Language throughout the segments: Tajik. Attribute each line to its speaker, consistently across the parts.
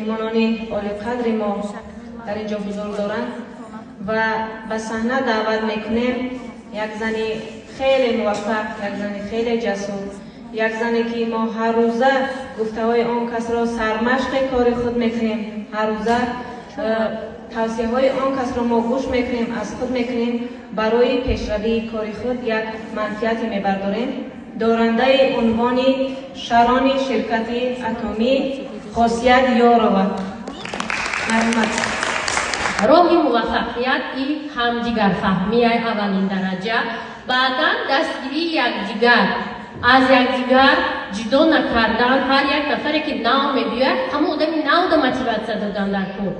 Speaker 1: Меҳмонони олиқадри мо дар ин ҷо ҳузур доранд ва ба саҳна даъват мекунем як зани хеле муваффақ, як зани хеле ҷасур, як зане ки мо ҳаррӯза гуфтаҳои он касро сармашқи кори худ мекунем, ҳаррӯза тавсияҳои он касро мо гӯш мекунем, аз худ мекунем, барои пешравии кори худ як манфиате мебардорем. Дорандаи унвони шарони ширкати Атомӣ Хосият Ёрова. Марҳамат.
Speaker 2: Роҳи муваффақият и ҳамдигарфаҳмии аввалин дараҷа, баъдан дастгирии якдигар, аз якдигар ҷудо накардан. Ҳар як нафаре ки нав мебиёяд, ҳамон одами навда мотиватсия додан дар кор.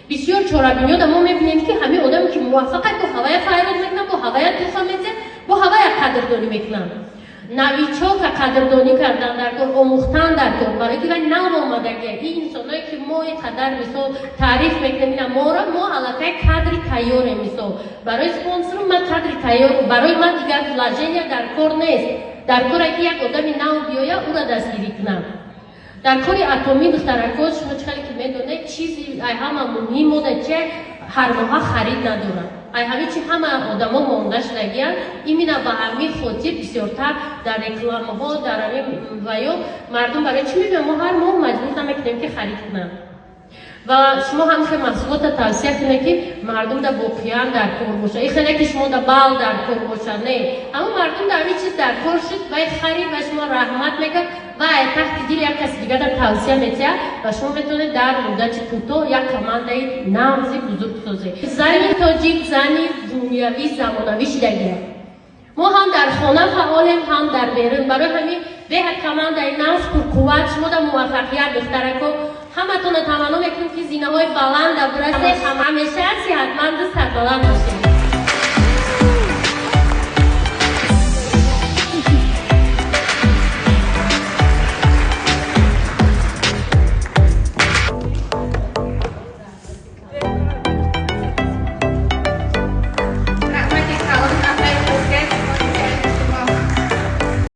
Speaker 2: Бисёр чорабиниёда мо мебинем, ки ҳамин одаме ки муваффақат, бо ҳавая файрод мекунанд, бо ҳавая туҳфа медиҳанд, бо ҳавая қадрдонӣ мекунанд. Новичока қадрдонӣ кардан дар кор, омӯхтан дар кор, барои ки вай нав омадагия. Ин инсоное ки мо ин қадар, мисол, таъриф мекунем, ина моро, мо аллакай кадри тайёрем. Мисол, барои спонсору ман кадри тайёр, барои ман дигар вложения дар кор нест. Дар коре ки як одами нав биёя, ӯро дастгирӣ кунам. Дар кори Атомӣ, духтарако, шумо чӣ хеле ки медонед, чизи ай ҳама муҳим ода че ҳар моҳа харид надорад. Ай ҳамин чи ҳама одамо монда шудагиянд. Именно ба ҳамин хотир бисёртар дар рекламаҳо, дар ҳамин ваё мардум барои чӣ мебинам, мо ҳар моҳ маҷбур намекунем, ки харид кунам. Ва шумо ҳам хел маҳсулота тавсия кунед, ки мардум да воқеан дар кор бошад. Ин хеле ки шумо да бал дар кор бошад, не, ҳамон мардум да ҳамин чиз дар кор шуд, вай харид ва шумо раҳмат мекард ва таҳти дил як каси дигар дар тавсия метиҳад ва шумо метавонед дар муддати кӯтоҳ як командаи нағзи бузург созед. Зани тоҷик зани дунявӣ, замонавӣ шудагия. Мо ҳам дар хона фаъолем, ҳам дар берун. Барои ҳамин беҳад командаи нағз, пурқувват. Шумо дар муваффақият, духтарако, ҳаматонро таманно мекунем, ки зинаҳои баланда бирасед, ҳамеша сиҳатманду сарбаланд бошед.